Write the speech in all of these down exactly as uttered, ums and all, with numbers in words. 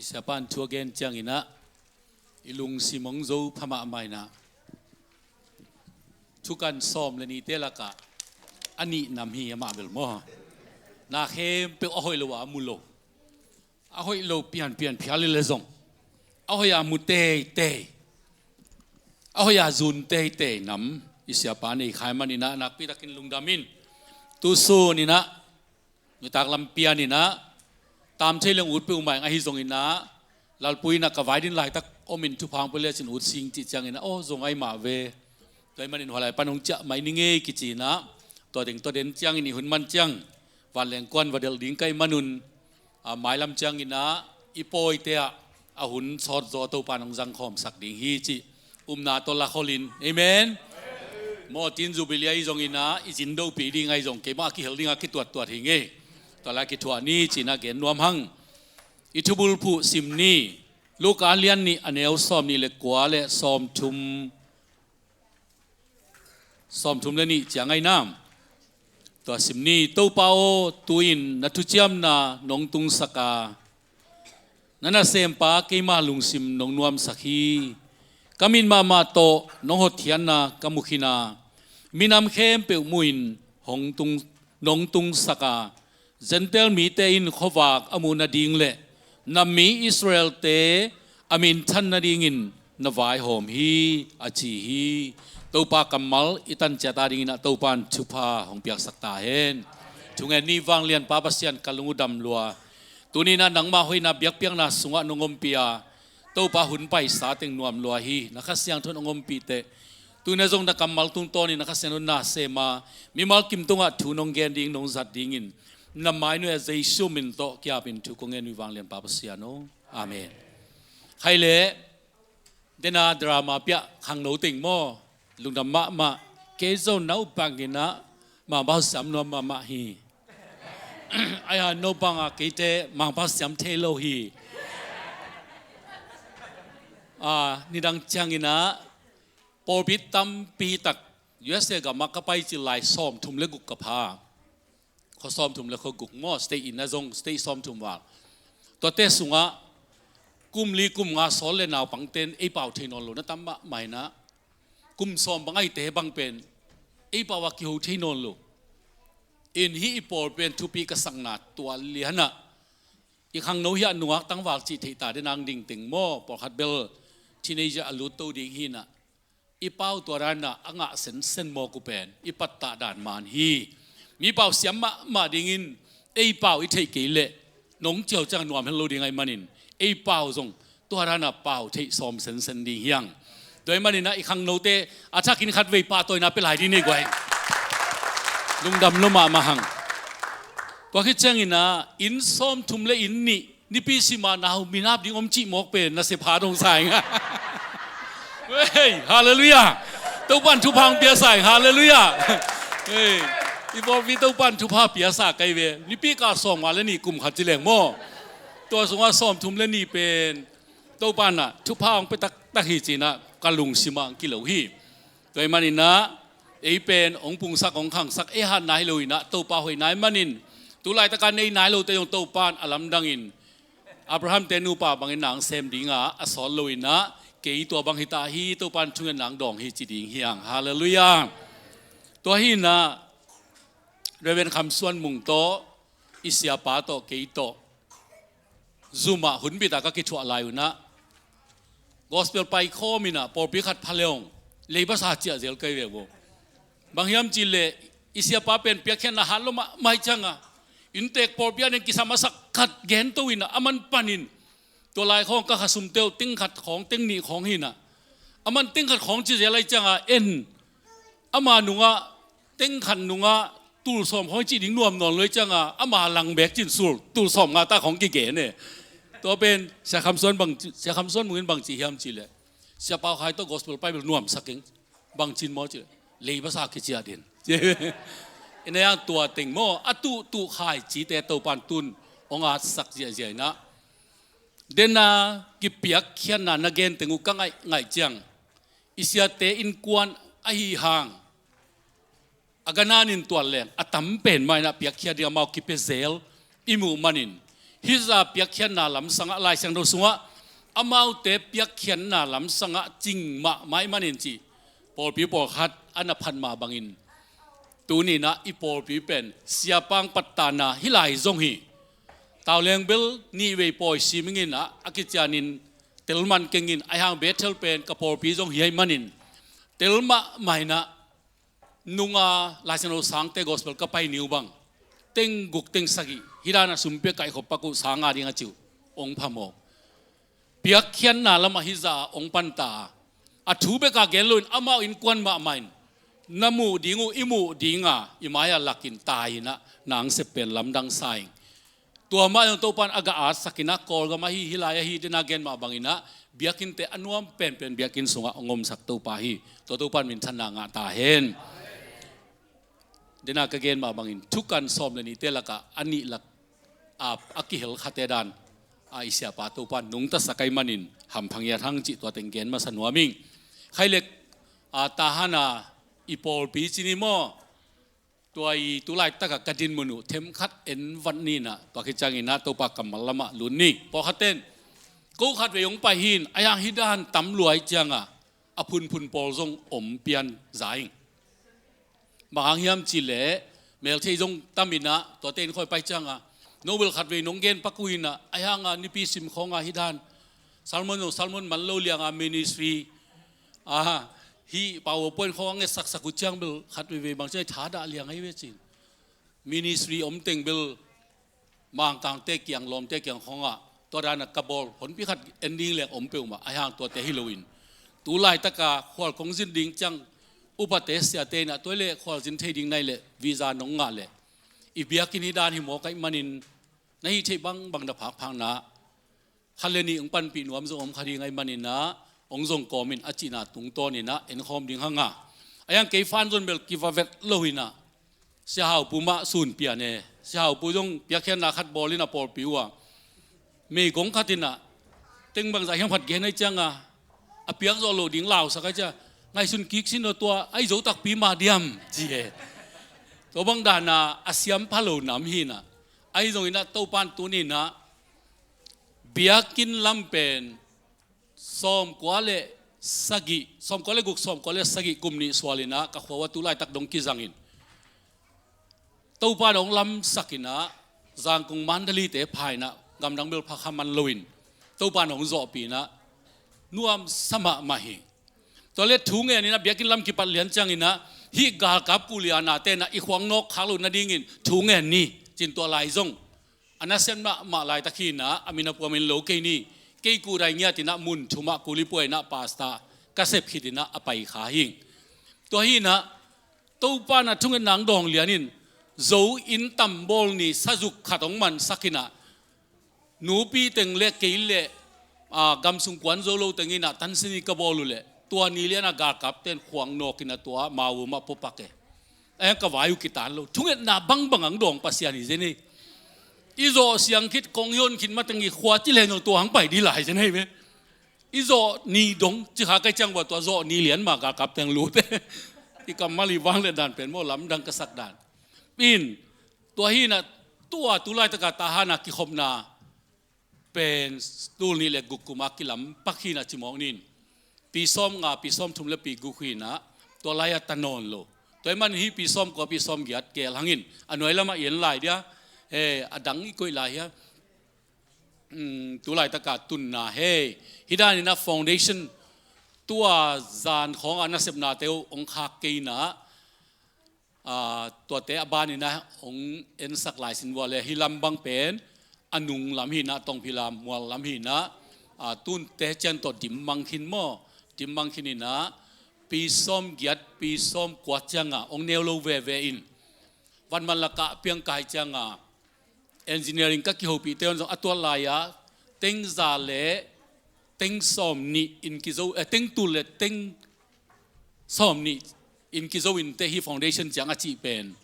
Siapa in thu a gen ciangin ah i lungsim hong zo pha mahmah in ah, thukan sawm le nihte lakah a nih nam hi amah bel maw. Na khempeuh a hoih lo a mu lo, a hoih lo pianpian phial hi le zong, a hoih a mu teitei, a hoih a zun teitei nam i siapa nei kha ahih manin ah nakpi takin lungdam in. Tu sun in ah nitak lam pian in ah, tam thei leng ut peuhmah ing, ahi zongin ah Lalpu in ah ka vai din laitak om in thupha hong pia lecin ut sing cih ciangin ah, aw, zong ahi mah ve. Tua ahih manin hua lai pan hong ciah mai ni ngei kici in ah, tua teng tua den ciangin i hun man ciang vanleng kuan va delh ding ka hih manun, a, mailam ciangin ah i pawite ah a hun sawt zaw Topa in hong zangkhawmsak ding hi cih upna tawh lakhol in. Amen. Maw, tin Jubilee ahi zongin ah i zin dopih ding ahi zong keimah a kihel ding a kituattuat hi ngei. Tua lai kithuah ni ci-in ah gen nuam hang. I thubulphuh sim ni. Luka a lian nih, a neu sawm nih le kua le sawm thum, sawm thum le nih ciang ahi nam. Tua sim ni. Topa aw, tu-in na thuciamna nong tungsak a, na nasempa keima lungsim nong nuamsak hi. Ka mit mahmah tawh nong hotkhiatna ka mu khin a, minam khempeuh muhin hong tung, nong tungsak a, Gentail mite in khuavak a muh nading le na mi Israel-te a minthan nadingin na vaihawm hi, a ci hi. Topa kammal i tan ciat adingin ah Topa in thupha hong piaksak ta hen. Thungen ni, vanglianpa Pasian, ka lung uh dam lua. Tuni-in ah nangmah hoihna biakpiakna sungah nong ompih a, Topa, hun paisa teng nuam lua hi. Na Kha Siangtho in hong ompih teh, tuni-in ah zong na kammal tungtawnin na Kha Siangtho in na sem a, mimal kim tungah thu nong gen ding, nong zat dingin na mai nuai-ah Jesu min tawh ki-apin thu kong ngen uh hi, vanglianpa Pasian aw. Amen. Khai leh, dena drama piah khangno teng maw, lungdam mahmah. Kei zong na uh bangin ah Mangpau siam nuam mahmah hi. Ai ha, no bangah keite Mangpau siam thei lo hi. A, nidang ciangin ah pawlpi tampi tak U S A gamah ka pai cil lai sawmthum le guk ka pha. Khua sawmthum le khua guk maw, state in ah zong state sawmthum val. Tuate sungah kum li kum nga sawl le naupangte'n ei pau thei nawn lo na tam mahmah in ah, kum sawm bang ahite bang pen ei pau a kiho thei nawn lo. In hih i pawl pen thupi ka sakna tua lian ah, i khangno hiah nungak tangval cih theih ta den ang ding teng maw, pawlkhat bel teenager a lut to ding hi in ah, i pau tua dan in ah a ngah sensen mawk uh pen i pattah dan man hi. Mi pau siam mahmah dingin ei pau i theih kei leh nong ciau ciang nuam hel lo ding ahih manin, ei pau zong tua dan in ah pau theih sawm sensen ding hi hang. Tua ahih manin ah i khangnote a thakin khatvei pahtawina pia lai ding nei guai. Lungdam lua mahmah hang. Tua khit ciangin ah inn sawmthum le inn nih nipi sim a nau minam ding om cih mawk pen na sepha dong sa ing a. Hei, halleluiah. Topa in thupha hong pia sa ing, halleluiah. Hei, i pawlpi Topa in thupha pia sa kei ve. Nipi kal sawmnga le nih kum khat ci leng maw, tua sungah sawmthum le nih pen Topa in ah thupha hong pia taktak hi ci-in ah ka lungsim ah hong kilo hi. Tua ahih manin ah ei pen hong pungsak, hong khangsak, ei hatna hi lo in ah Topa hoihna ahih manin, tu laitak a nei nai lote zong Topa in a lamdangin Abraham-te nupa bangin na hong sem ding a, a sawt lo in ah kei tua bang hi ta hi, Topa in thungetna hong dawng hi ci ding hi hang. Halleluiah. Tua hi in ah Reverend Kham Suan Mung tawh, i siapa tawh, kei tawh Zoom ah hunbit ah ka kithuah lai un ah, gospel paikhawm in ah pawlpi khat pha le hong, leibasa ciah zel kei ve vo. Bang hiam cih leh i siapa pen piakkhiatna hat lua mahmah ahih ciang a, inntek pawlpi ah nen kisam a sak khat gen to in ah, aman panin tua lai khawng ka khasumte uh teng khat khawng, teng nih khawng hi in ah, aman teng khat khawng ci zel ahih ciang a, en ama nungah, teng khat nungah tul sawm khawng cih ding nuam nawn lo ahih ciang a, ama lang bek cin sul tul sawmnga ta khawng kigen e. Tua pen Sia Kham Suan bang ci, Sia Kham Suan Mung in bang ci hiam cih leh, Sia Pau Khai tawh gospel pai bel nuamsak ing, bang cin maw cih leh, leibasa kiciah den. Ina yang tua teng maw, a tuhtuh khaici te Topa in tun hong atsak ziahziah in ah, dena kipiakkhiatna na gen teng uh ka ngaih, ngaih ciang, i siate innkuan ahi hang, a gananin tuan leng a tam pen mah in ah piakkhiat ding amau kipia zel i muh manin, Hih zah piakkhiatna lamsangah Lai Siangtho sungah amaute piakkhiatna lamsangah cing mahmah ahih manin cih pawlpi pawlkhat a na phat mah bangin, tuni-in ah i pawlpi pen siapa hong pattahna hih lai zong hi. Tauleng bel nihvei pawi siming in ah a kicianin telman keng in, ahih hang Bethel pen ka pawlpi zong hi ahih manin tel mahmah in ah, nunga Lai Siangtho sangte gospel ka pai ni uh bang, teng guk teng sagih hih dan a sum pia kaihkhop pak uh, sang nga ding a ci uh, hong phamawh. Piakkhiatna lamah hih zah hong panta a, a thu bek a gen loin amau innkuan mahmah in na muh ding uh, i muh ding a, i mai-ah lakin tai in ah, na hong sep pen lamdang sa ing. Tua mah zong Topa'n a gah atsak in ah, Kawlgam ahi, hih lai ahi, dena gen mah bangin ah biakinnte a nuam penpen biakinn sungah hong omsak Topa hi. Tua Topa'n minthanna ngah ta hen. Dena ka gen mah bangin thukan sawm le nihte lakah a nih lak a, a kihel khate dan a, i siapa Topa'n nungtasak ahih manin hampha ngiat hang cih tua teng gen masa nuam ing. Khailek a, Tahan a i pawlpi ci ni maw, tua i tu laitak a ka dinmun uh themkhat en vat ni in ah, tua khit ciangin ah Topa kammal lamah lut ni. Pawlkhat ten ko khatvei hong pai hi in, ahih hang hih dan tam lua ahih ciang a, a phunphun pawl zong om pian za ing. Bang hang hiam cih leh melthei zong tam in ah, tuate inn khawng pai ciang a, no bel khatvei nong gen pak uh hi in ah, ahih hang a nipi sim khawng a hih dan sermon zong sermon man lo liang a, ministry a, hih PowerPoint khawng a nget saksak uh ciang bel khat veivei bang ci a, i thadah liang ahi ve ci-in. Ministry om teng bel Mangkangte kiang, lawmte kiang khawng ah tua dan a ka bawl honpi khat en ding leng om peuhmah, ahih hang tuate hi loin, tu laitak a khual kong zin ding ciang, upate siate in ah, tua leh khual zin thei ding na hih leh visa nong ngah leh, i biakinn hih dan hi mawk ahih manin na hih theih bangbang na phakphakna khat le nih hong panpih nuam zong om kha ding ahih manin ah, hong zong kawm in a cihna tungtawn in ah en khawm ding hang a. Ahih hang kei fan zong bel kiva vet lo in ah, Sia Hau Pu mah sun pian e. Sia Hau Pu zong piakkhiatna khat bawl in a pawlpi uh a, meigong khat in ah, teng bangzah hiam khat gen ahih ciang a, a piak zawh loh ding lausak ahih ciang, ngaihsun kik sin aw, tua ahi zo takpi mah diam, ci e. Tua bang dan a, a siam pha lo nam hi in ah, ahi zongin ah Topa'n tuni in ah biakinn lam pen sawmkua le sagih, sawmkua le guk, sawmkua le sagih, kum nih sual in ah ka khua uah tu laitak dong kizang in, Topa'n hong lamsak in ah, Zangkong Mandalay-te pha in ah, gamdang bel pha kha man loin Topa'n hong zawhpih in ah, nuamsa mahmah hi. Tua leh thu ngen in ah, biakinn lam kipat lian ciangin ah, hih galkap kulianate in ah i khuang nawk khak loh nadingin thu ngen ni, ci-in tua lai zong a nasem mahmah laitak hi in ah, a min a puamin lo kei ni, kei kudai ngiat in ah, mun thum ah kuli pua in ah, pastor ka sep khit in ah a pai kha hi. Tua hi in ah, Topa'n a thungetna hong dawng lian in, zo inn tam bawl ni, sazuk khat hong mansak in ah, nupi teng le kei le, a, gam sung kuan zo lo teng in ah tansini ka bawl uh leh, tua ni lian a galkapte'n khuang nawk in ah tua Mawum ah puapak e. Ahih hang ka vai uh kitan lo. Thungetna bangbang hong dawng Pasian hi zen hi. I zawh siang khit, kong i hon khit mateng i khua ci leng zong tua hang pai ding lai zen hi ve. I zawh ni dong ci kha kei ciang uah, tua zawh ni lian ma galkapte'n lut e. I kammal i vangliat dan pen maw, lamdang ka sak dan. In, tua hi in ah, tua tu laitak a Tahan a kikhopna pen tul nih le guk kum a kilam pak hi in ah, ci mawk ni. Pi sawmnga, pi sawmthum le pi guk hi in ah, tua lai-ah ta nawn lo. Tua ahih manin hih pi sawmkua, pi sawmgiat kel hang in, a nuai lamah i en lai dia, eh, a dang i koih lai hia. Um, tu laitak a tunna hei, hih dan in ah foundation, tua zan khawng a nasepnate uh hong khak kei in ah, a, tuate a ban in ah hong ensak lai sin uah leh, hih lam bang pen a nung lam hi in ah, Tongphila mual lam hi in ah, a, tun tehcian tawh dim mang khin maw, dim mang khin in ah, pi sawmgiat, pi sawmkua ciang a hong neu lo veve in, vanman lakah piang ka hih ciang a, engineering ka kihopihte un zong a tuat lai-ah, teng za le teng sawmnih in kizo, eh, teng tul le teng sawmnih in kizo in teh hih foundation ciang a cih pen,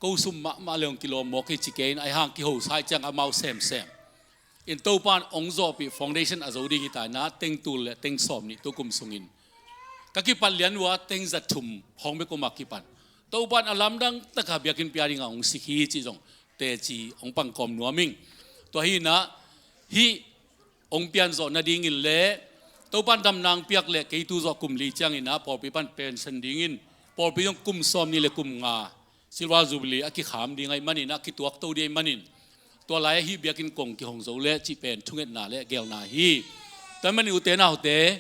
ko sum mahmah le hong kilawm mawk hi ci kei in, ahih hang kihosa ahih ciang amau semsem in, Topa'n hong zawhpih foundation a zo ding hi ta in ah, teng tul le teng sawmnih tu kum sungin ka kipat lian uah teng za thum khawng bek om a kipan, Topa'n a lamdang tak a biakinn pia ding a hong sik hi cih zong teci hong pangkawm nuam ing. Tua hi inah hih hong pianzawh nadingin le Topan damna hong piak le kei tu zawh kum li ciang inah pawlpi pan pension dingin pawlpi zong kum sawm nih le kum nga Silver Jubilee a kikham ding ahih manin a kituakto ding ahih manin tua lai-ah hih biakinn kong kihong zo le cih pen thungetna le gelna hi. Tua ahih manin ute naute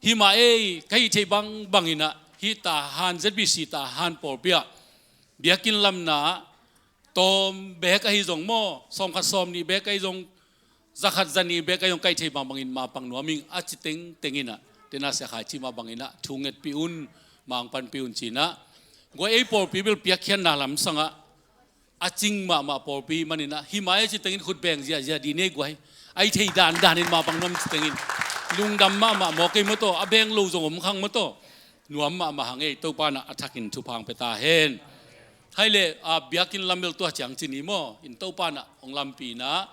hih mah ei ka hih theih bangbang inah hih Tahan Z B C Tahan pawlpi ah biakinn lamna tawm beek ahi zong maw, sawmkhat sawmnih beek ahi zong, zakhat zanih beek ahi zong ka hih theih bangbangin mapang nuam ing a ci tengteng inah tena Sia Khai cih mah bang inah thu ngetpih un, mangpanpih un ci inah guai ei pawlpi bel piakkhiatna lamsangah a cing mahmah pawlpi man inah hih mah ei ci tengin khut beng ziahziah dih ni ei guai. A hih theih dandanin mapang nuam ci tengin lungdam mahmah maw kei maw tawh a beng lo zong om khang maw tawh nuam mahmah hang ei. Topa inah a thakin thupha hong pia ta hen. Hai le a biakinn lam bel tua ciang ci ni maw in Topa inah hong lampi inah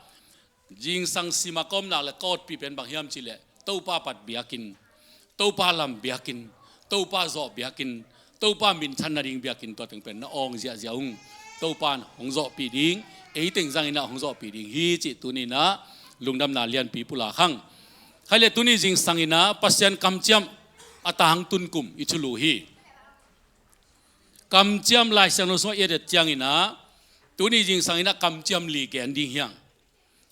zingsang sima ka om nak le ka awtpih pen bang hiam cih leh Topa pat biakinn, Topa lam biakinn, Topa zawh biakinn, Topa minthan nading biakinn tua teng pen na awng ziahziah ung. Topa in hong zawhpih ding, ei teng zang inah hong zawhpih ding hi cih tuni inah lungdamna lianpi pulak hang. Hai le tuni zingsang inah Pasian kamciam a tangtun kum i thulu hi. Kamciam Lai Siangtho sungah i et et ciang inah tuni zingsang inah kamciam li gen ding hi hang.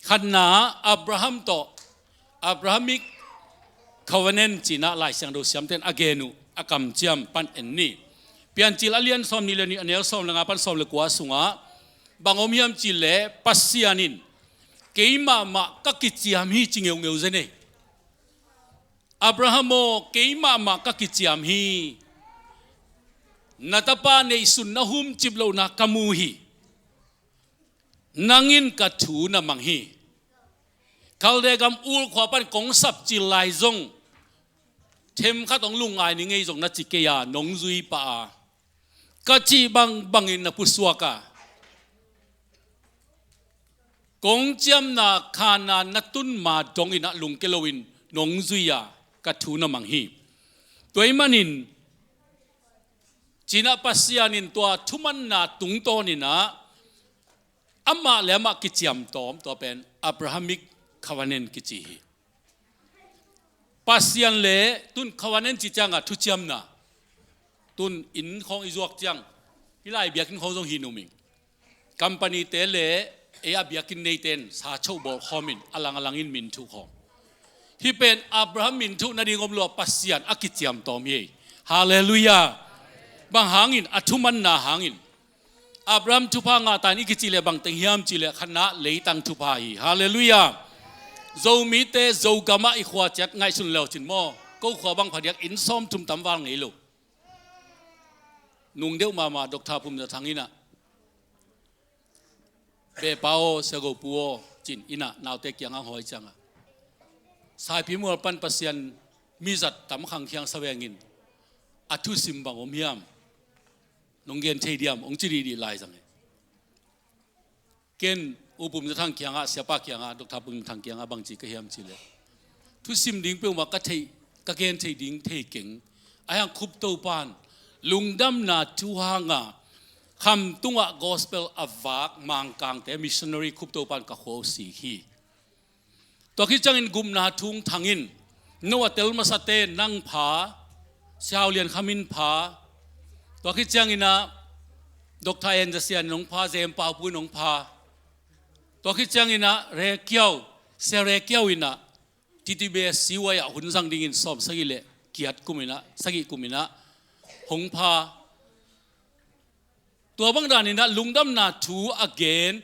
Khatna Abraham tawh Abrahamic Covenant ci inah Lai Siangtho siamten a gen uh a kamciam pan en ni. Piancil a lian sawmnih le nih a neu sawm le nga pan sawm le kua sungah bang om hiam cih leh Pasian in keimahmah ka kiciam hi ci ngeungeu zen ei. Abraham aw, keimahmah ka kiciam hi. Na tapa neihsun na humcip lohna ka mu hi. Nang in ka thu na mang hi. Khalde gam Ur khua pan kong sapcil lai zong themkhat hong lungngai ni ngei zong na ci kei a nong zui pah a ka cih bangbangin na pusuak a kong ciamna Kanaan na tun ma dong inah lungke loin nong zui a ka thu na mang hi. Tua ahih manin ci inah Pasian in tua thumanna tungtawn inah amah le amah kiciamtawm tua pen Abrahamic Covenant kici hi. Pasian le tun covenant ci ciangah thuciamna tun inn khawng i zuak ciang hih lai biakinn khawng zong hi numing. Company te le ei a biakinn neiten sa choh bawl khawmin a lang a langin min thuh khawm. Hih pen Abraham min thuh nading om lo a Pasian a kiciamtawm hi. Halleluiah. Bang hangin a thumanna hangin Abraham thupha ngahtan i kicih leh bangteng hiam cih leh khatna leitang thupha hi. Halleluiah. Zomite Zogamah i khua ciat ngaihsun leucin maw ko khua bang phadiak inn sawmthum tamval ngei lo. Nungdeuh mahmah Dr. Pum Za Thang inah Bepa aw, Sia Go Pu aw, cin inah naute kiangah hawi ciangah Saipimual pan Pasian mizat tam khangkhiang sa vengin a thusim bang om hiam? Nong gen thei diam? Hong ci dihdih lai zang hi. Ken U Pum Za Thang kiangah, Siapa kiangah, Dr. Pum Za Thang kiangah bangci ka hiam cih leh thusim ding peuhmah ka theih, ka gen thei ding thei keng. A hiang Khup Topan lungdamna thu hanga khamtungah gospel a vak Mangkangte missionary Khup Topan ka khua uh sik hi. Tua khit ciangin gupna thu hong thang in no a tel masate nang pha, Sia Hau Lian Kham in pha. Tua khit ciangin ah Dr. En Za Sian in hong pha, Zem Pau Pu in hong pha. Tua khit ciangin ah Re Kiau, Sia Re Kiau in ah T T B S C Y ah hun zang dingin sawm sagih le kiat kum in ah, sagih kum in ah hong pha. Tua bang danin ah lungdamna thu a gen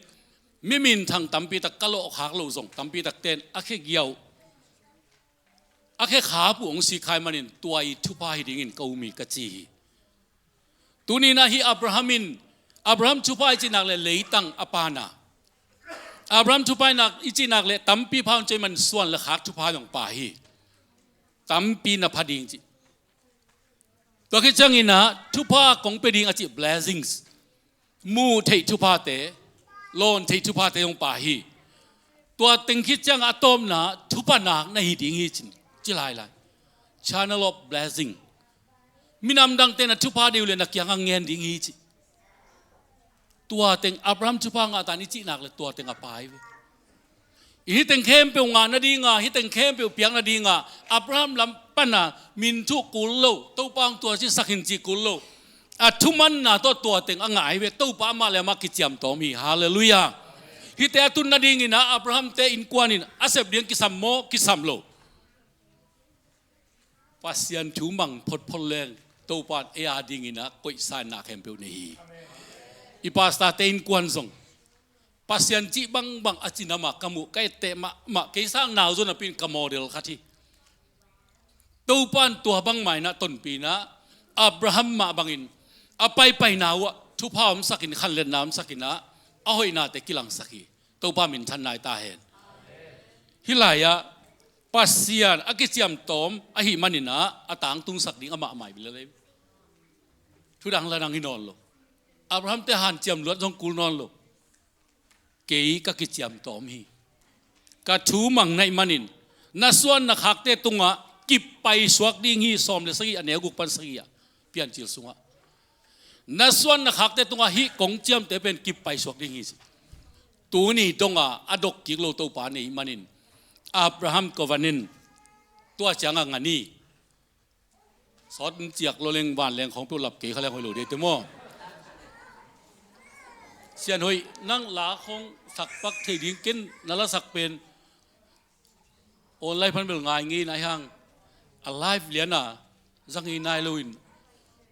mi minthang tampi tak ka lawhkhak loh zong tampi takte in a khe giau, a khe khap uh hong si khai manin tua i thupha hi dingin ka um hi ka ci hi. Tuni in ah hih Abraham in, Abraham thupha i cih nak le leitang a pana. Abraham thupha i nak, i cih nak le tampi pha hong cih man suan le khak thupha zong pa hi. Tampi na pha ding cih. Tua khit ciangin ah thupha kong pia ding a cih blessings, muh theih thuphate, lawn theih thuphate hong pa hi. Tua teng khit ciangah a tawpna thupha nak na hi ding hi cin ci lailai. Channel of blessing. Minam dangte na thupha deuh le na kiangah ngen ding hi ci. Tua teng Abraham thupha ngahtan i cih nak le tua teng a pai ve. Hih teng khempeuh ngah nadinga, hih teng khempeuh piak nadinga Abraham lam pana min thu kul lo, Topa hong tuaci sak in ci kul lo. A thumanna tawh tua teng a ngah ahi ve. Topa amah le amah kiciamtawm hi. Halleluiah. Hihte a tun nadingin ah Abraham-te innkuan in a sep ding kisam maw, kisam lo? Pasian thu mang photphot leng Topa in ei a dingin ah koihsa in na khempeuh nei hi. I pastor-te innkuan zong Pasian cih bangbang a ci nama ka muh, ka etteh mahmah, kei sang nau zaw napi in ka model khat hi. Topa in tua bangmah in ah tonpih in ah Abraham mah bangin a paipaina uh ah thupha omsakin, khanletna omsakin ah a hoihnate kilangsak hi. Topa minthanna hi ta hen. Hih lai-ah Pasian a kiciamtawm ahih manin ah a tangtungsak ding amah a mai bilal hi. Thudang ladang hi nawn lo. Abraham-te hanciam luat zong kul nawn lo. Kei ka kiciamtawm hi. Ka thu mang na hih manin na suan na khakte tungah kip paisuak ding hi. Sawm le sagih, a neu guk pan sagih ah, Piancil sungah, na suan na khakte tungah hih kong ciamteh pen kip paisuak ding hi, ci. Tuni donga a dok kik lo Topa nei manin Abraham covenant tua cianga ngan hi. Sawt in ciak lo leng vanleng khawng peuh lap kei kha leng hoih lo dei te maw? Sian Hoih, nang la khawng sakpak thei ding, ken na la sak pen online pan bel ngai ngei nai hang, a live liana zang ngei nai loin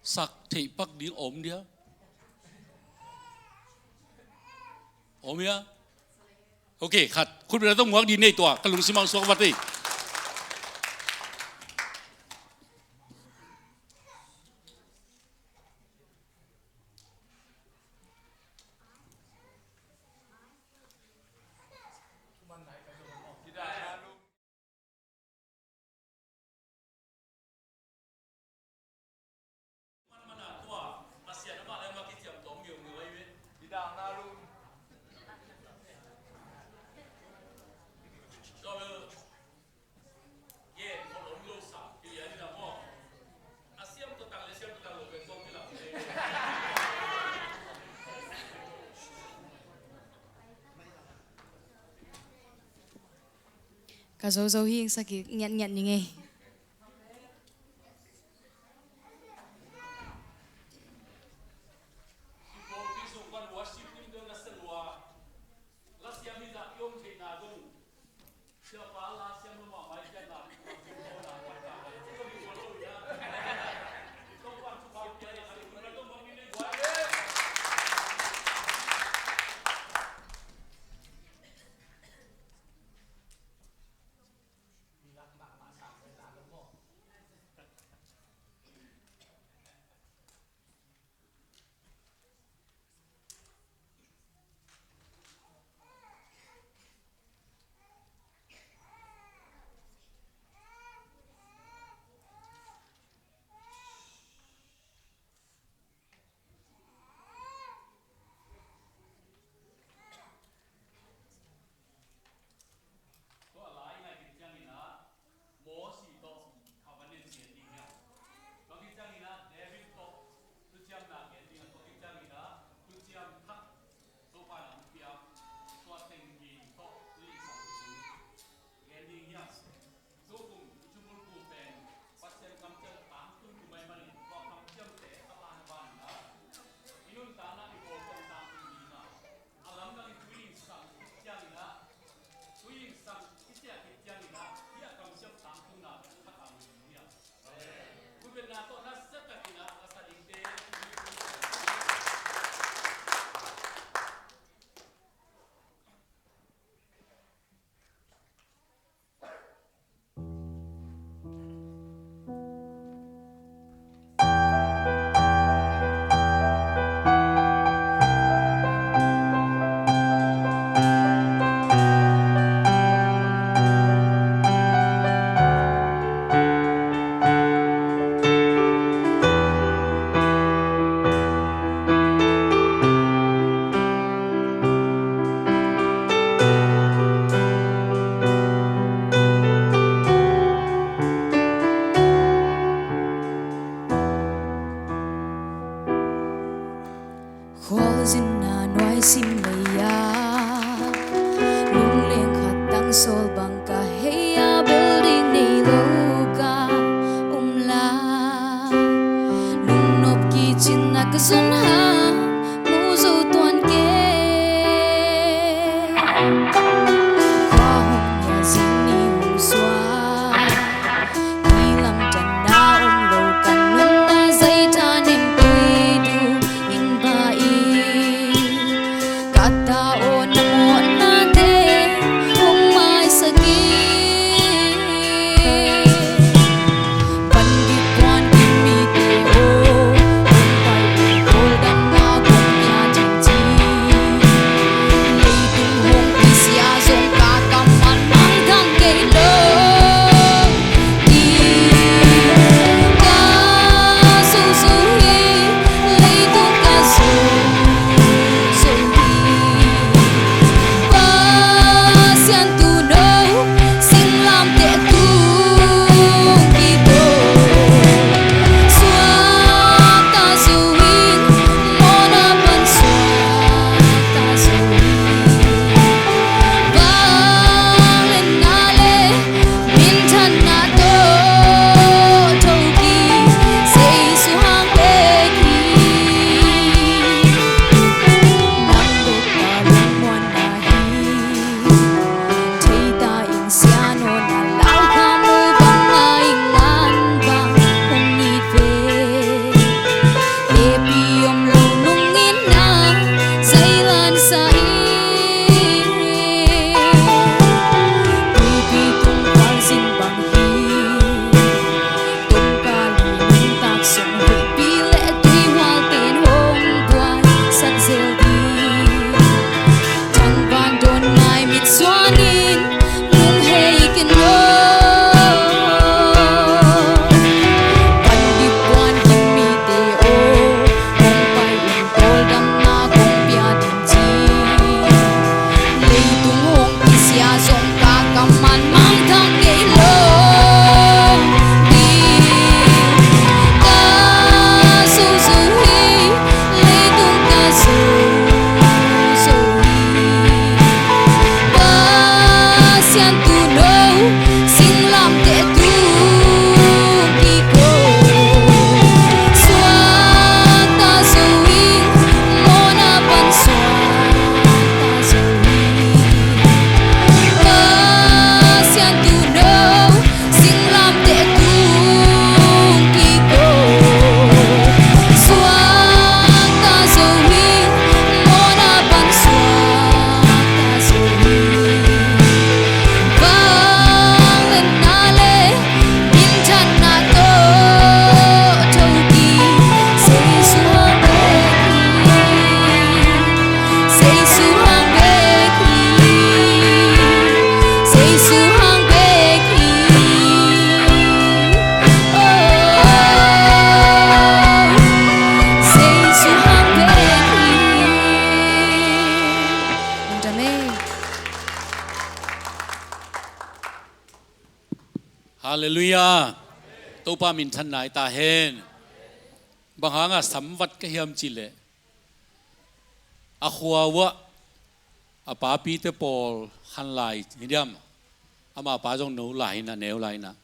sak theih pak ding om dia? Om hia? Ok, khat. Khut bia tawh muak di nei tua, ka lungsim ah suak vat ei. Ka zozo hi, sak hi ngiatngiat ning ei. Tua lai nai khit ciangin ah Mosi tawh covenant gen ding hiam? Tua khit ciangin ah David tawh thuciamna gen ding a, tua khit ciangin ah thuciam thak Topa in hong piak tua teng ding tawh tu in sang ding gen ding hiam? Tukum i thubulphu pen Pasian kamciam tangtun kum ahih manin tua kamciamte a ban a ban in ah i nuntakna i bawl ciang tangtun ding a, a lamdang in tu in sang khit ciangin ah, tu in sang i ciah khit ciangin ah, hih a kamciam tangtunna pen a thak a mu ding hiam? Khutbetna tawh nasia takin ah a sa dingte. Khualzinna nuaisim lei-a, lungleng khat tang Sawl bang ka hei a, building nei lo ka om lai. Lungnop kicin na ka zon hang, mu zo tuan kei. Khua hong nia zing ni hong suak. Ni lam dan na om lo, ka nunna zai ta ning tui du in ba i. Ka ta aw na mawhna te hong maisak i. Pandit puan kim mite aw, hong pai in, Kawl damna kong pia ding ci. Leitung hong kisia zong ka kam man mangthang kei lo. Ka zo zo hi, leitung ka zo zo hi. Pasian tuuno, singlamteh tung kiko. Suakta zo in, mawhna pan suakta zo in. Vangliatna le minthanna tawh tho kik, Jesu hang bek hi. Nang bek a lungmuanna hi. Thei ta in, Sia Nawn a lau kha maw, bang a i ngan bang hong it ve. Hehpih om lo nungin na zai lansa in. Tuipi tung val zin bang hi. Tungka lungtak sung huihpi le tuihual ten hong buaisak zel ding. Thangvan dawn ngai mitsuan in lunghei ken aw. Pandit puan kim mite aw, hong pai in, Kawl damna kong pia ding ci. Leitung hong kisia zong ka kam man mangthang kei lo. Ka zo zo hi, leitung ka zo zo hi. Pasian tuuno, singlamteh tung kiko. Suakta zo in, mawhna pan suakta zo in. Pasian tuuno, singlamteh tung kiko. Suakta zo in, mawhna pan suakta zo in. Vangliatna le minthanna tawh tho kik, Jesu hang bek hi. Jesu hang bek hi. Jesu hang bek hi. Oh, Jesu hang bek hi. Lungdam ei. Halleluiah. Topa minthanna hi ta hen. Bang hanga samvat ka hiam cih leh, a khua uah a papite pawl khan lai hi diam. Ama pa zong no lai hi na, neu lai hi na.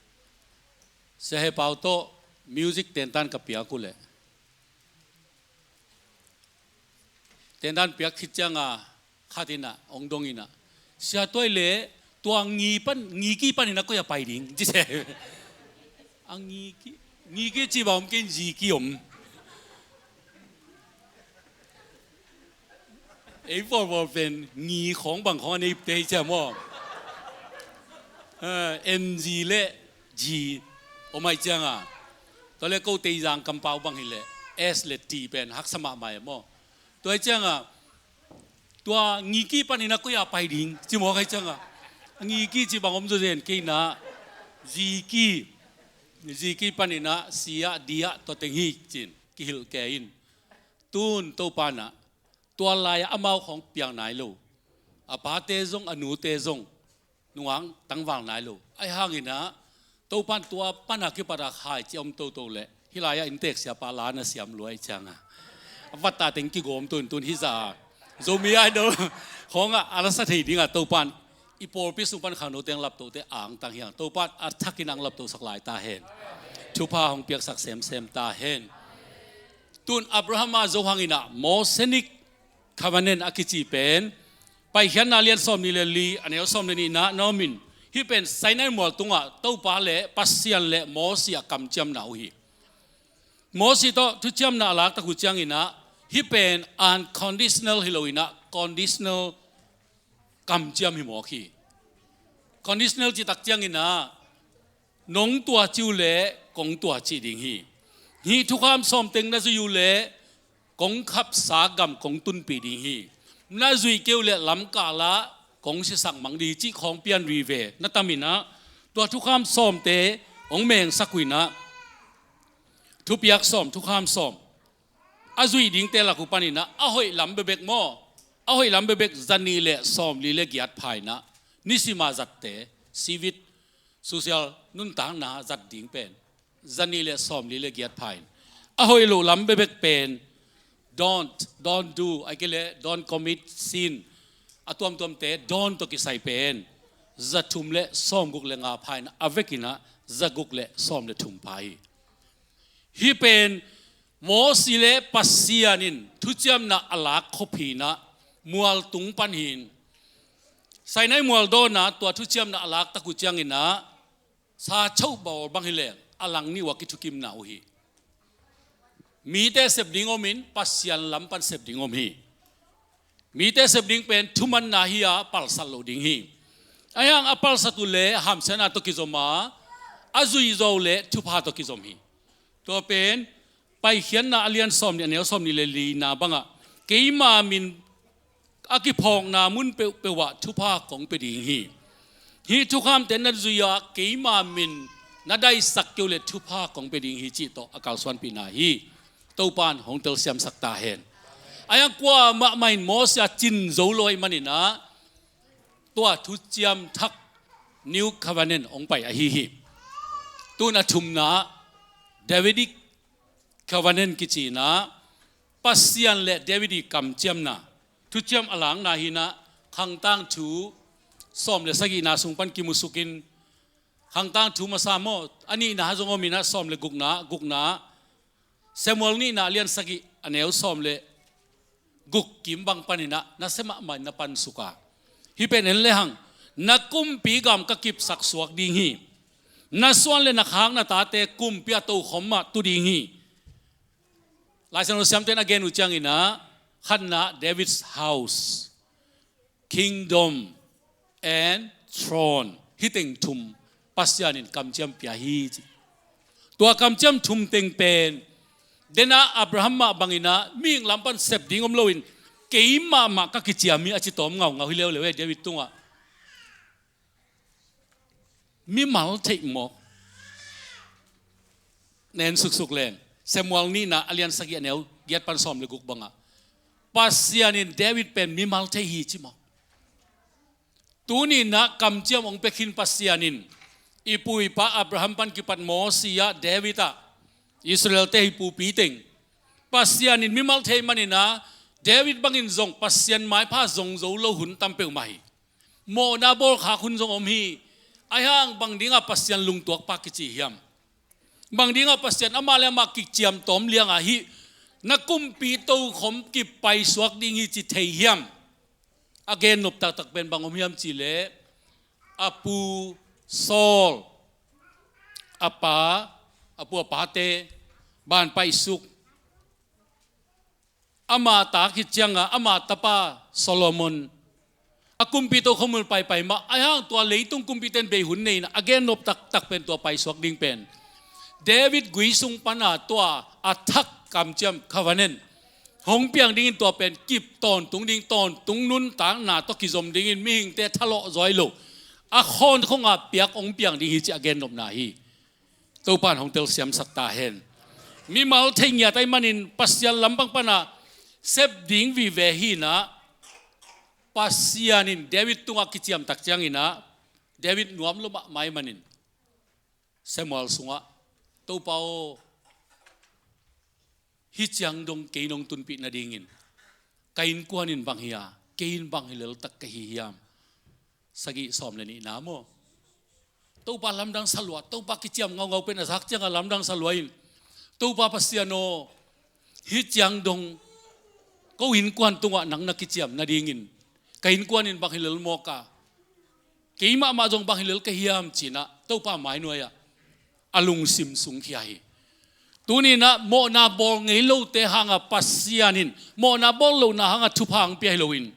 Sia He Pau tawh music tentan ka piak uh leh, tentan piak khit cianga khat in ah hong dong in ah, "Sia, tua hi leh tua ngi pan, ngi ki panin ah koi-ah pai ding?" ci se. A ngi ki, ngi ki ci bang om kei, zi ki om. Ei pawlpawl pen ngi khawng bang khawng a neite hi cia maw. Eh, N G le G om ahih cianga, tua le ko Teizang kampau bang hi leh S le T pen haksa mahmah e maw. Tua ahih cianga, "Tua ngi ki panin ah koi-ah pai ding?" ci mawk ahih cianga, a ngi ki ci bang om zawzen kei in ah, zi ki, zi ki panin ah C ah D ah tua teng hi ci-in kihilh kei in. Tun Topa in ah tua lai-ah amau khawng piang nai lo, a pate zong a nute zong nungak tangval nai lo. Ahih hangin ah Topa in tua pan a kipat a khaici a om toto leh, hih lai-ah inntek siapa la na siam lua ahih cianga, a vatta teng kigawm tuntun hih zah a Zomi Idol khawngah a la sa thei dingah Topa in I pawlpi sung pan khangnote ang laptohte angtang hi hang. Topa in a thakin ang laptohsak lai ta hen. Thupha hong piaksak semsem ta hen. Tun Abraham a Zohang in a Mosaic Covenant a kici pen Paikhiatna lian sawm nih le li a neu sawm le nihna na om in, hih pen Sinai mual tungah Topa le Pasian le Mosi a kamciamna uh hi. Mosi tawh thuciamna a laktak uh ciangin a, hih pen unconditional hi lo in a, conditional kamciam hi mawk hi. Conditional cih tak ciangin a, nong tua cih uh leh kong tua cih ding hi. Hih thukham sawm teng na zui uh leh kong khapsa gam kong tunpih ding hi. Na zui kei uh leh lamkal ah kong sisak mang ding hi cih khawng pian vive na tam in a, tua thukham sawmte hong mengsak uh in a, thupiak sawm, thukham sawm a zui dingte lak uh panin a, a hoih lam bekbek maw, a hoih lam bekbek zanih le sawmli le giat pha in a, nisim a zatte, civic, social nuntakna zat ding pen zanih le sawmli le giat pha in, a hoih loh lam bekbek pen don't, don't do, ahih kei leh don't commit sin, a tuamtuamte don't tawh kisai pen zathum le sawmguk le nga pha in a, a vekin a zaguk le sawm le thum pha hi. Hih pen Mosi le Pasian in thuciamna a lak khop hi in a, mual tung pan hi in, Sinai mual dawn a tua thuciamna a laktak uh ciangin a, sa choh bawl bang hi leng a lang nih uh a kithukimna uh hi. Mite sep ding om in, Pasian lam pan sep ding om hi. Mite sep ding pen thumanna hi a, palsat lo ding hi. Ahi hang a palsat uh leh hamsiatna tawh kizom a, a zui zaw uh leh thupha tawh kizom hi. Tua pen Paikhiatna a lian sawm nih a neu sawm nih le lina bangah, keima min a kiphawkna mun peuhpeuh ah thupha kong pia ding hi. Hih thukhamte na zui a, keima min na daisak kei uh leh thupha kong pia ding hi cih tawh a kalsuanpihna hi. Topa in hong telsiamsak ta hen. Ahi hang kuamah mah in Mosi a cin zo lo ahih manin a, tua thuciam thak, New Covenant hong pai ahi hi. Tun a thumna, Davidic Covenant kici in a, Pasian le David i kamciamna, thuciam a lakna hi in a, Khangtangthu sawm le sagihna sung pan kimusuk in, Khangtangthu masa maw, a nihna zong om in a, sawm le gukna, gukna, Samuel nihna a lian sagih a neu sawm le guk kim bang panin a, na sia mahmah in na pansuk a, hih pen en lehang, na kumpi gam ka kipsak suak ding hi. Na suan le na khak na tate kumpi a tokhom ah tu ding hi. Laisiangtho siamte in a gen uh ciangin a, khatna, David's house, kingdom and throne, hih teng thum Pasian in kamciam pia hi ci. Tua kamciam thum teng pen, den a Abraham mah bangin a mihing lam pan sep ding om lo in, keimah mah ka kiciam hi a ci tawm ngaungau hi leuleu e, David tungah. Mimal theih mawk. Na en suksuk leng, Samuel nihna a lian sagih a neu giat pan sawm le guk bangah, Pasian in David pen mimal thei hi ci mawk. Tuni in a kamciam hong pia khin Pasian in, i pu i pa Abraham pan kipat Mosi ah, David ah, Israel-te hih pupi teng, Pasian in mimal thei manin a, David bangin zong Pasian maipha zong zo lo hun tam peuhmah hi. Mawhna bawlkhak hun zong om hi. Ahi hang bang dingah Pasian lungtuak pa kici hiam? Bang dingah Pasian amah le amah kiciam tawm liangah hih na kumpi tokhom kipaisuak ding hi ci thei hiam? A gen nop taktak pen bang om hiam cih leh, a pu Saul, a pa, a pu a pate banpaisuk, ama ta khit ciangah ama tapa Solomon, a kumpi tokhom uh paipai mah, ahi hang tua leitung kumpite in bei hun nei in a, a gen nop taktak pen tua paisuak ding pen David gui sung pana tua a thak kamciam, covenant, hong piang dingin, tua pen kip tawntung ding, tawntung nuntakna tawh kizom dingin, mihingte thalawh zaw hi lo, a khawnkhong a piak hong piang ding hi ci a gen nopna hi. Topa in hong telsiamsak ta hen. Mimal thei ngiat ahih manin Pasian lampang pana sep ding vive hi in a, Pasian in David tungah kiciam tak ciangin a, David nuam lo mahmah ahih manin Samuel sungah, Topa aw, hih ciang dong kei nong tunpih nadingin ka innkuan in bang hi a, kei in bang hi leltak ka hi hiam? sagih sawm le nihna maw. Topa lamdang sa lua, Topa kiciam ngaungau pen a zak ciangah lamdang sa lua in, Topa Pasian aw, hih ciang dong ko innkuan tungah nang na kiciam nadingin ka innkuan in bang hi lel mawk a, kei mahmah zong bang hi lel ka hiam cinah Topa mainuai-ah a lungsim sungkhia hi. Tuninah mawhna bawl ngei lote hangah Pasian in mawhna bawl lohna hangah thupha hong pia hi loin,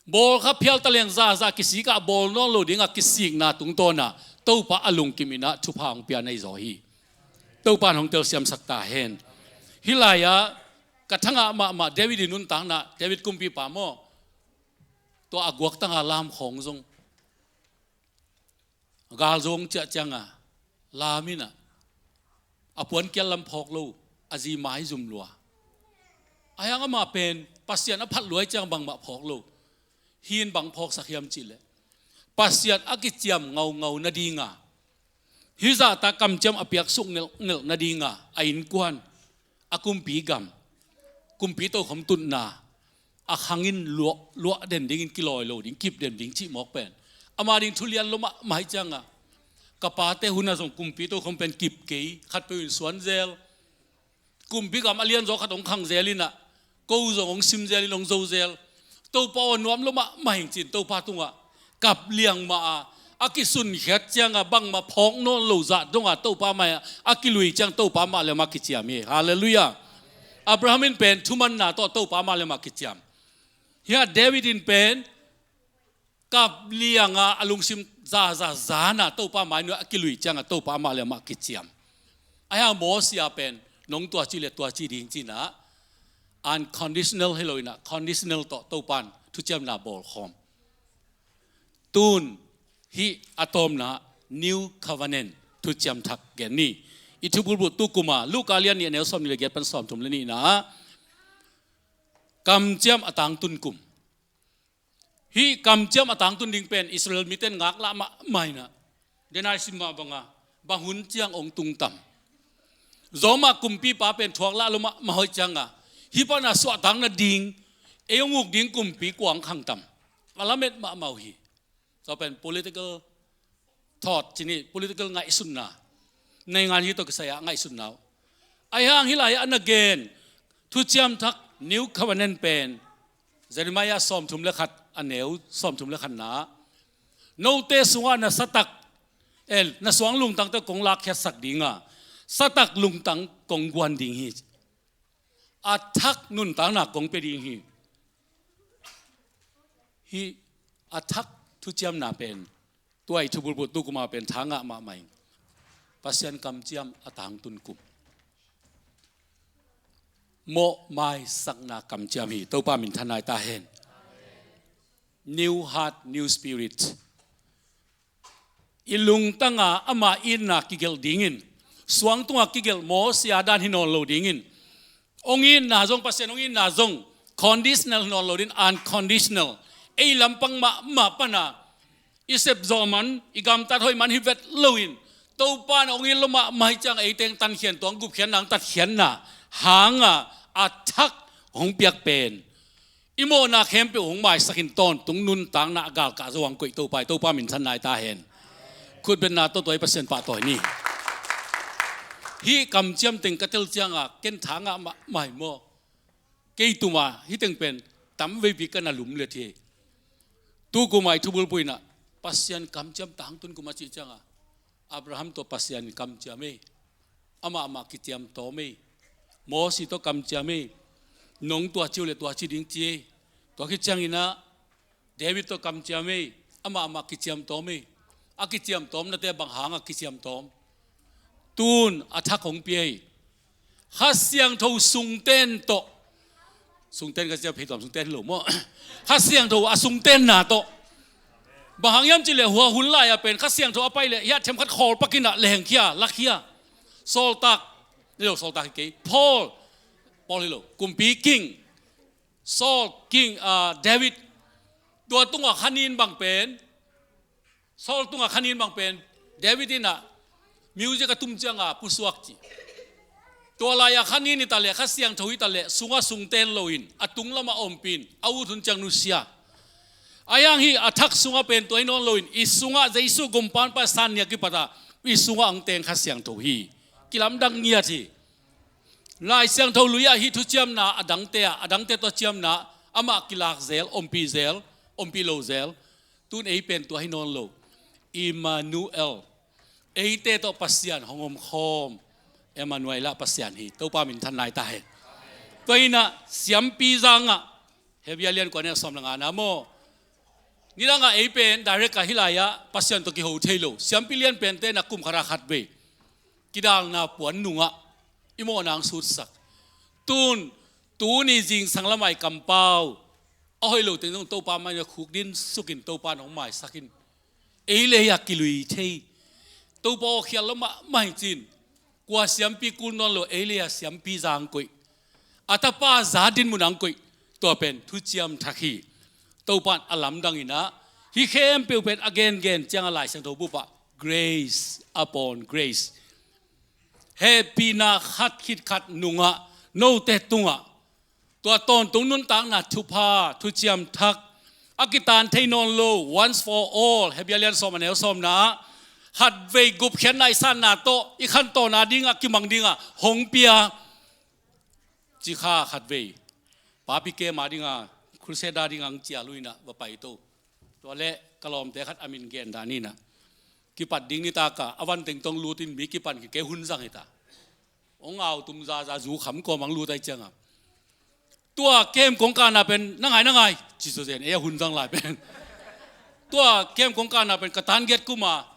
bawl kha phial taleng zahzah kisikah bawl nawn lo dingah kisikna tungtawna Topa a lungkim inah thupha hong pia nei zaw hi. Topa in hong telsiamsak ta hen. Hih lai-ah ka thangah mahmah David in nuntakna, David kumpipa maw, tua a guaktanga lam khawng zong galzong ciah cianga lam inah a puankial lam phawk lo, a zi mai zum lua. A hiang amah pen Pasian a phat luai ciang bangmah phawk lo. Hi in bang phawksak hiam cihleh Pasian a kiciam ngaungau nadinga, hih zahta kamciam a piaksuk ngelhngelh nadinga a innkuan, a kumpi gam, kumpi tokhom tutna a khang in luah, luah den dingin kilawi lo ding, kip den ding cih mawk pen ama ding thulian lo mahmah hi cianga, ka pate hunah zong kumpi tokhom pen kip kei, khatpeuh in suan zel, kumpi gam a lianzaw khat hong khang zel inah ko zong hong sim zel in hong zo zel. Topa aw, nuam lo mahmah hing cin Topa tungah kap liang mah a, a kisunkhiat cianga bangmah phawk nawn lo zah dongah Topa mai-ah a kilui ciang Topa mah le mah kiciam hi. Halleluiah. Abraham in pen thumanna tawh Topa mah le mah kiciam. Hiah David in pen kap lianga a lungsim zaza zana Topa mainuai a kilui cianga Topa amah le amah kiciam. A hiang Mosi a pen nong tua ci le tua ci ding cinah unconditional hi lo inah conditional tawh Topa in thuciamna bawlkhawm. Tun hih a tawpna New Covenant thuciam thak gen ni. I thubulbul tukuma Luka lian nih a neu sawm nih le giat pan sawm thum le nihna ah kamciam a tangtun kum. Hih kamciam a tangtun ding pen Israel mite in ngaklah mahmah inah, denai sim mah banga bang hun ciang hong tungtam. Zawmah kumpipa pen thuaklah lo mahmah hoih cianga hih pana suahtak nading ei hong uk ding kumpi kuang khangtam. A lamet mahmah uh hi. Tua pen political thought cini, political ngaihsutna, naingan hi tawh kisai-ah ngaihsutna uh. A hiang hih lai-ah na gen thuciam thak New Covenant pen Jeremiah sawmthum le khat a neu sawmthum le khatna ah note sungah na satak, eh, na suang lungtangte kong lakkhiatsak dinga satak lungtang kong guan ding hi. A thak nuntakna kong pia ding hi. Hih a thak thuciamna pen tua i thubulbul tukuma pen thangah mahmah in Pasian kamciam a tangtun kum. Mawh maisakna kamciam hi. Topa minthanna hi ta hen. New heart, new spirit. I lungtanga ama itna kigelh dingin, suang tunga kigelh Mosi a dan hi nawn lo dingin, hong itna zong, Pasian hong itna zong conditional hi nawn lo dingin unconditional, ei lampang mahmah pana i sepzawh man, i gamtat hoih man hi vet loin, Topa in hong it lo mahmah hi ciang ei teng tankhian tuang gupkhiatna hong tatkhiatna hanga a thak hong piak pen i mawhna khempeuh hong maisakin tawntung nuntakna a galkah zo hong koih Topa hi. Topa minthanna hi ta hen. Khutbetna tawh tua i Pasian pahtawi ni. Hih kamciam teng ka tel cianga ken thangah mahmah hi maw. Kei tuma hih teng pen tam veipi ka na lum let hi. Tukuma i thubulbul inah Pasian kamciam tangtun kuma cih cianga Abraham tawh Pasian kamciam ei. Amah amah kiciam tawm ei. Mosi tawh kamciam ei. Nong tua ci uh le tua ci ding ci ei. Tua khit cianginah David tawh kamciam ei. Amah amah kiciam tawm ei. A kiciam tawmnate bang hangah kiciam tawm? Tun a thak hong pia ei. Kha Siangtho sungten tawh. Sungten ka ciah phei tuam sungten hi lo maw? Kha Siangtho a sungtenna tawh. Bang hang hiam cihleh hua hun lai-ah pen Kha Siangtho a pai leh hiah themkhat khawl pakinah lehengkhia, lakhia. Sawltak, hi lo, sawltak hi kei. Paul, Paul hi lo, kumpi king. Saul king, ah, David. Tua tungah khanin bang pen Saul tungah khanin bang pen David inah music a tum cianga pusuak ci. Tua lai-ah khanin hi taleh, Kha Siangtho hi taleh, sungah sungten loin a tunglamah ompin a ut hun ciang nusia. Ahi hang hih a thak sungah pen tua hi nawn loin, i sungah Jesu gumpa pan Pasian nih a kipat ah i sungah hong teng Kha Siangtho hi. Kilamdang ngiat hi. Lai Siangtho lui ah hih thuciamna a dangte ah, a dangte tawh ciamna amah kilak zel, ompih zel, ompih lo zel. Tun ei pen tua hi nawn lo. Emmanuel. Eite tawh Pasian hong omkhawm. Emmanuel ah Pasian hi. Topa min thanna hi ta hen. Tua hi-in ah siampi zangah, Hebrew lian kua neu sawm le ngana maw, nidangah ei pen direct ah hih lai-ah Pasian tawh kiho thei lo. Siampi lian pente in ah kum khat ah khat vei kidalna puan nungah i mawhna hong sutsak. Tun, tuni zingsang lamah i kampau a hoih lo teng zong Topa mai-ah khukdin sukin Topa in hong maisak in, ei le ei a kilui thei. Topa aw khial lo mahmah hi ci-in, kua siampi kul nawn lo, ei le ei a siampi za hong koih, a tapa za dinmun ah hong koih. Tua pen thuciam thak hi. Topa in a lamdang in ah hih khempeuh pen a gengen ciangah Lai Siangtho bup ah grace upon grace. Hehpihna khat khit khat nungah note tungah tua tawntung nuntakna thupha, thuciam thak a kitan thei nawn lo, once for all, Hebrew lian sawm a neu sawmna ah khatvei gupkhiatna i sanna tawh i khantohna dingah kimang dingah hong pia. Cikha khatvei papi kem a dinga, crusade a dinga hong cial uh in ah va paito. Tua leh ka lawmte khat a min gen dan in ah, kipat ding nitak a, a van teng tawh hong lut in mi kipan khit kei hun zang hi ta. Hong au tum zaza zu kham kawm ah hong lut ahih ciangah, tua kem kong kahna pen na ngai, na ngai ci zaw zen, ei a hun zang lai pen. Tua kem kong kahna pen ka tan giat kum a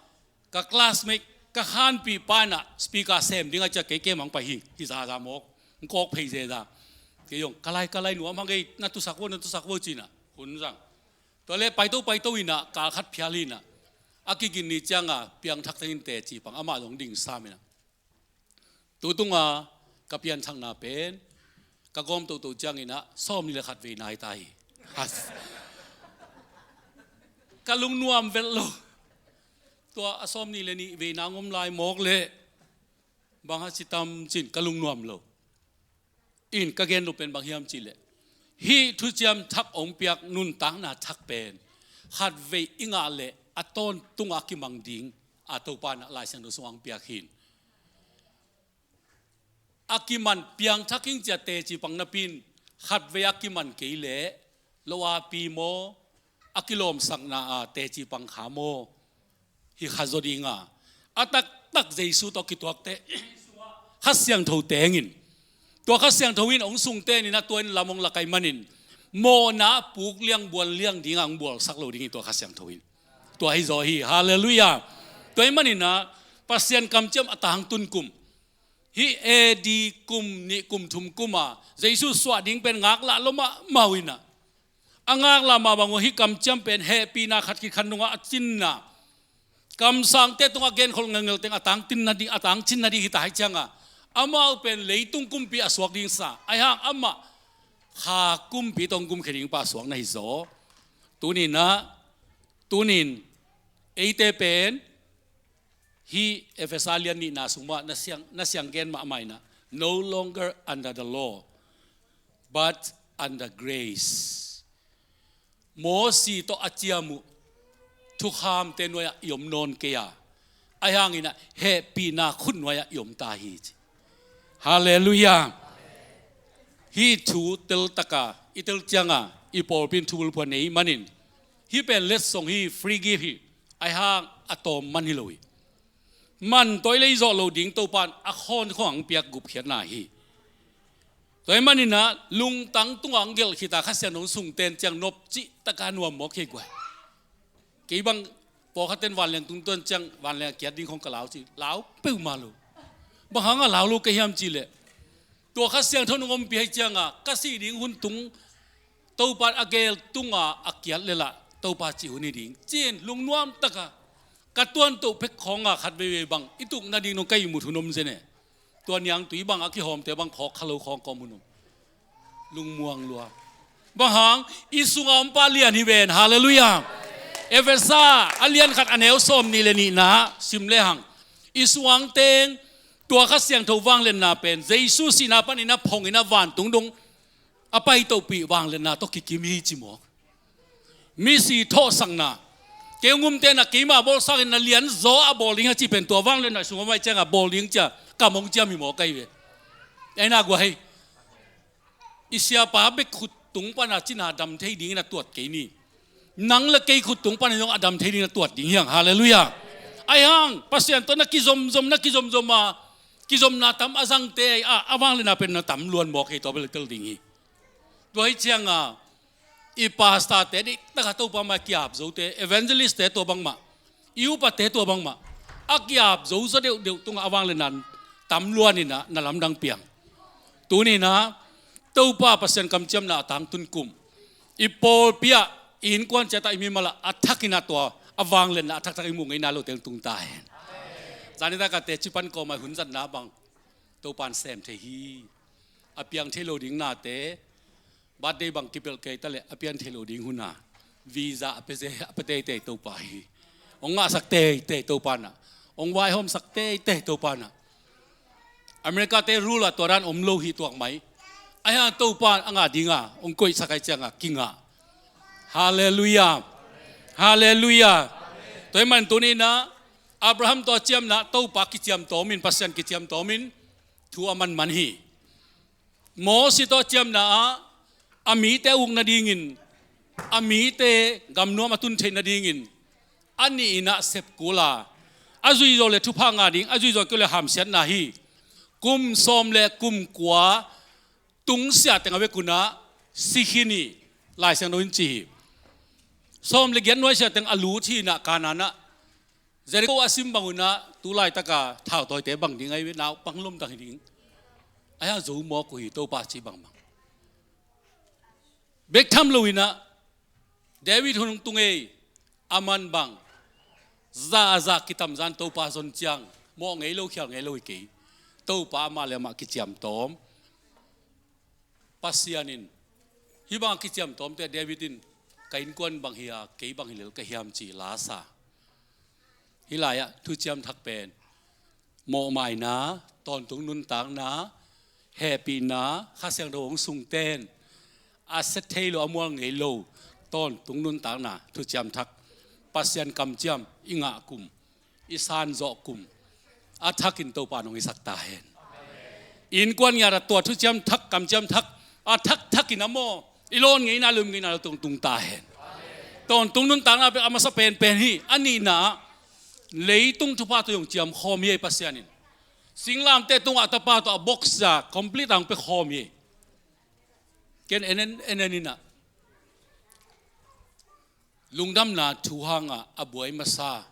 ka classmate, ka khanpih pa in ah speaker sem ding ahih ciang kei kem ah hong pai hi, hi zaza mawk, hong kawk phei zeza. Kei zong ka lai, ka lai, nuam hang ei, na tusak vo, na tusak vo ci-in ah hun zang. Tua leh paito paito in ah kal khat phial in ah, a kigin ni ciangah piangthak teng in teci pang, amah zong ding sam in ah, tu tunga ka pianthakna pen ka gawm tohtoh ciangin ah sawmnih le khat veina hi ta hi. Has. Ka lungnuam velh lo. Tua a sawmnih le nih veina hong om lai mawk leh bang a ci tam ci-in ka lungnuam lo. In ka gen loh pen bang hiam cih leh, hih thuciam thak hong piak nuntakna thak pen khatvei i ngah leh a tawntungah a kimang ding a Topa in ah Lai Siangtho sungah hong piak hi. A kiman, piangthak ing ci-a teci pang napi in khatvei a kiman kei leh lo a pi maw, a kilawmsakna a teci pang kha maw, hi kha zaw ding a, a taktak Jesu tawh kituakte Kha Siangtho teng in, tua Kha Siangtho in hong sungten in ah tua in lam hong lak ahih manin mawhna puk liang buan liang dingah hong bualsak lo ding hi tua Kha Siangtho in. Tua hi zaw hi. Halleluiah. Tua ahih manin ah Pasian kamciam a tangtun kum, hih A D kum nih kum thum kum a Jesu suah ding pen ngaklah lua mahmah uh in ah, a ngaklah mah bang uh hih kamciam pen hehpihna khat khit khat nungah a cinna, kamsangte tungah genkholh ngelngel teng a tangtin nading, a tangcin nading hi ta ahih ciangah, amau pen leitung kumpi a suak ding sa, ahih hang amah kha kumpi tawh hong gumkhia ding pa a suak na hi zaw. Tuni-in ah, tuni-in eite pen hih Efesa lian nihna sung mah na siang, na siang gen mahmah in ah, no longer under the law, but under grace. Mosi tawh a ciam uh thukhamte nuai-ah i om nawn kei a, ahih hangin ah hehpihna khut nuai-ah i om ta hi ci. Halleluiah. Hih thu teltak a i tel ciangah i pawlpi in thubulphuh nei manin, hih pen letsong hi, free gift hi, ahih hang a tawm man hi lo hi. Man tawh i lei zawh lo ding Topa in a khawn khawng hong piak gupkhiatna hi. Tua ahih manin ah lungtang tungah hong gelh khit a Kha Siangtho hong sungten ciang nop cihtak a nuam mawk hi guai. Kei bang pawlkhatte in vanleng tung tuan ciang vanleng a kiat ding khawng ka lau ci, lau peuhmah lo. Bang hangah lau lo ka hiam cih leh, tua Kha Siangtho in hong ompih ahih ciangah ka sih ding hun tung Topa in a gel tungah a kiat lel ah Topa cih hun hi ding ci-in lungnuam tak a, ka tuantoh pek khawng a khat veivei bang i tuk nading dong ka ihmut hun om zen e. Tua niangtui bang a kihawmte bang phawk kha lo khawng ka om hun om. Lungmuang lua. Bang hang, i sungah om pa lian hi ven. Halleluiah. Efesa a lian khat a neu sawmnih le nihna sim lehang, i sungah hong teng tua Kha Siangtho vangliatna pen Jesu sihna panin a phong in a vantung dong a paitohpih vangliatna tawh kikim hi ci mawk. Misi thawhsakna. Kei hong umte na keima bawlsakin na lianzaw a bawl ding hi a cih pen tua vangliatna sung a om ahih ciangah bawl ding cia kam hong ciam hi maw ka hi ve. Ei na guai. I siapa bek khut tung pana cina dam thei dingin a tuat kei ni. Nang le kei khut tung pana zong a dam thei dingin a tuat ding hi hang. Halleluiah. Ahi hang Pasian tawh na kizomzom na kizomzom a kizomna tam a zangte a, a vangliatna pen na tam luan mawk hi, tua bel tel ding hi. Tua hi cianga i pastorte deihtaka Topa mai a kiap zote, evangelistte tua bangmah, i upate tua bangmah a kiap zo zaw deuhdeuh tungah a vangliatna tam luaninah na lamdang piang. Tuninah Topa Pasian kamciamna a tangtun kum, i pawlpi ah, i innkuan ciatah, i mimal ah a thakinah tua a vangliatna a thakthak i muh ngeina lote tung ta hen. Zanitakah teci pan kawmai hun zatna bang Topan sem thei hi. A piang thei lo ding nate, birthday bang kipelh kei ta leh a pian thei lo ding huna visa a pia ze, a pia teitei Topa hi. Hong ngahsak teitei Topa nah. Hong vaihawmsak teitei Topa nah. America te rule ah tua dan om lo hi tuak mai. Ahi hang Topa a ngah dinga hong koihsak ahih cianga kingah. Halleluiah. Halleluiah. Tua hi man tuninah Abraham tawh a ciamna Topa kiciamtawmin, Pasian kiciamtawmin thu a manman hi. Mosi tawh a ciamna ah a mite a uk nadingin, a mite gamnuam a tun theih nadingin a nihinah sep kul a, a zuihzawh le thupha ngah ding, a zuihzawh kei le hamsiatna hi. Kum sawm le kum kua tungsiah teng a vekunah si khin hi, Lai Siangtho in ci hi. Sawm le giat nuaisiah teng a lut hinah Kanaan ah Jeriko a sim bang unah tu laitaka thautawite bang ding ahi ve, naupang lomdang hi ding. Ahi hang zo mawk uh hi Topa ci bangbang. Bek tham loinah David hun hong tung ei, a man bang zahzah kitamzan Topa zon ciang mawh ngei lo, khial ngei lo hi kei. Topa amah le amah kiciamtawm. Pasian in hih bang a kiciamtawmte David in ka innkuan bang hi a, kei bang hi lel ka hiam ci lasa. Hih lai-ah thuciam thak pen mawhmaina, tawntung nuntakna, hehpihna, Kha Siangtho hong sungten a sia thei lo, a mual ngei lo tawntung nuntakna thuciam thak, Pasian kamciam i ngah kum, i sanzawh kum a thakin Topa nong hisak ta hen. Innkuan ngiat a tua thuciam thak, kamciam thak a thak thakin a maw, i lawn ngeina, lum ngeina lo tungtung ta hen. Tawntung nuntakna bek a masa penpen hi. A nihna ah leitung thupha tawh hong ciam khawm hi ei Pasian in. Singlamte tungah tapa tawh a boksa complete a hong pia khawm hi ei. Ken en en en en inah lungdamna thu hangah a buai masa,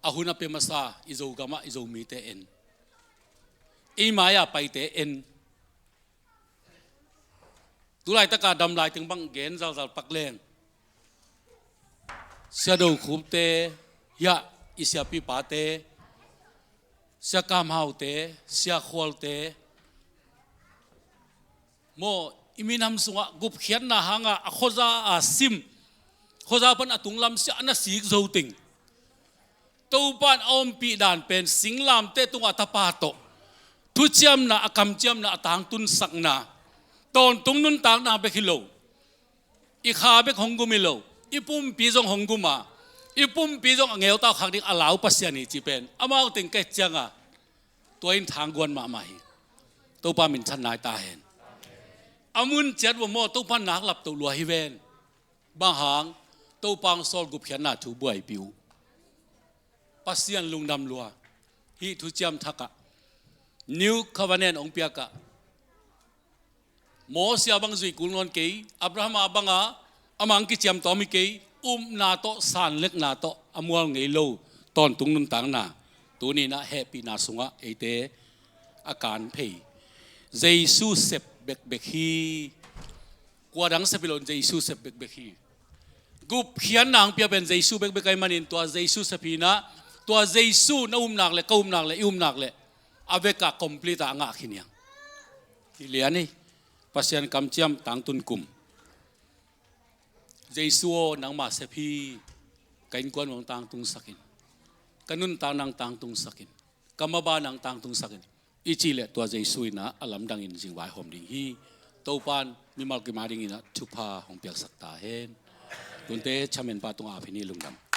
a hun a pia masa i Zogamah i Zomite en, i mai-a paite en. Tu laitaka dam lai teng bang gen zalzal pak leng, Sia Do Khupte, hiah i siapi pate, Sia Kam Haute, Sia Khualte, maw, i minam sungah gupkhiatna hangah a khuaza a sim, khuaza pan a tunglam siah a na sik zo teng, Topa in a ompih dan pen singlamte tungah tapa tawh thuciamna, a kamciamna, a tangtunsakna, tawntung nuntakna bek hi lo, i kha bek hong gum hi lo, i pumpi zong hong gum a, i pumpi zong a ngeutau khak ding a lau Pasian hi cih pen amau teng ka et cianga tua in thangguan mahmah hi. Topa minthanna hi ta hen. A mun ciat vua maw, Topa nak laptoh lua hi ven. Bang hang? Topa hong sawl gupkhiatna thu buaipih uh. Pasian lungdam lua. Hih thuciam thakah New Covenant hong piakah Mosi a bang zuih kul nawn kei, Abraham a banga amah hong kiciamtawm hi kei, upna tawh, sanlekna tawh a mual ngei lo tawntung nuntakna tuninah hehpihna sungah eite a kan phei. Jesu sep bekbek hi. Kua dang sep hi loin Jesu sep bekbek hi. Gupkhiatna hong pia pen Jesu bekbek ahih manin tua Jesu sep hinah, tua Jesu na upnak le ka upnak le i upnak le a vekah complete a ngah khin hi hang. Hi lian hi. Pasian kamciam tangtun kum. Jesu aw, nangma sep hi. Ka innkuan hong tangtungsak in. Ka nuntak nang tangtungsak in. Ka maba nang tangtungsak in. I cih leh tua Jesu inah a lamdangin zingvaihawm ding hi. Topa in mimal kim a dinginah thupha hong piaksak ta hen. Tunte chairman pa tungah ap hi ni. Lungdam.